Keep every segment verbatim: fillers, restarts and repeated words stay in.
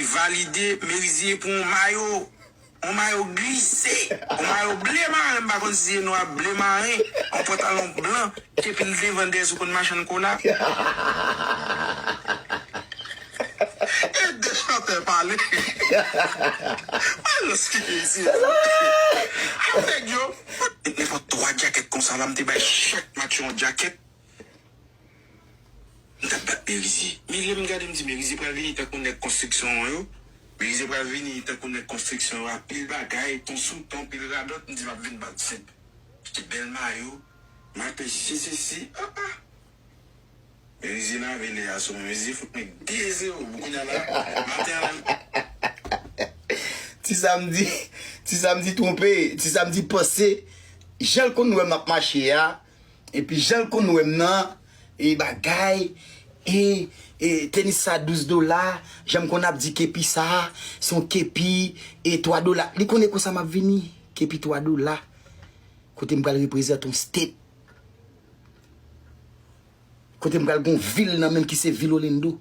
Valide, Meriziye pran yon mayo. Yon mayo glise. Yon mayo ble maren, m pa konn si se nwa ble maren. Yon pantalon blan, kepi l devan dèyè sou konn machann kola. E de chantè pale. Alòs ki Meriziye. Avèk yo. Nenpòt twa djakèt konsa la, m te bay chak match yon djakèt. M t ap bat Meriziye. Men lè m gade, m di, Meriziye pral vini tankou nèg konstriksyon an yo. Meriziye pral vini tankou nèg konstriksyon yo, a pil bagay, ton sou ton, pil radòt. M di, m ap vin bat senp. Achte bèl mayo, m achte si, si, si. Ah, ah. Meriziye lave lè a sou mwen. Meriziye fout mwen de zewo. Bon, kounye a la, maten an la. Ti Samdi, Ti Samdi twonpe, Ti Samdi panse, jan l konn wè m ap mache a, epi jan l konn wè m nan, e bagay, e, e tenis sa douz dola, jan m konn ap di kepi sa, se yon kepi, e twa dola. Li konnen konsa m ap vini, kepi twa dola. Kote m pral reprezante yon state. Kote m pral gen yon vil nan menm ki se vil Orlando.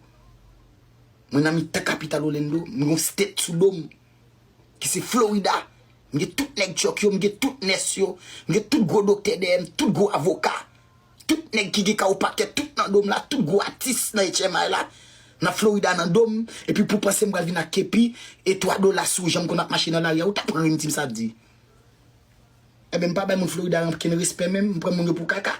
Mwen nan mitan kapital Orlando, m gen yon state sou do m. Ki se Florida. M gen tout nèg Chuck yo, m gen tout nès yo, m gen tout gwo doktè dèyè m, tout gwo avoka. Tout nèg ki gen kawopakè, tout nan do m la, tout gwo atis nan H M I la, nan Florida nan do m, epi pou panse m pral vin ak kepi e twa dola sou jan m konn ap mache nan lari a, ou t ap ri m di m sa di. Ebyen, m pa bay moun Florida ankenn respè menm, m pran moun yo pou kaka.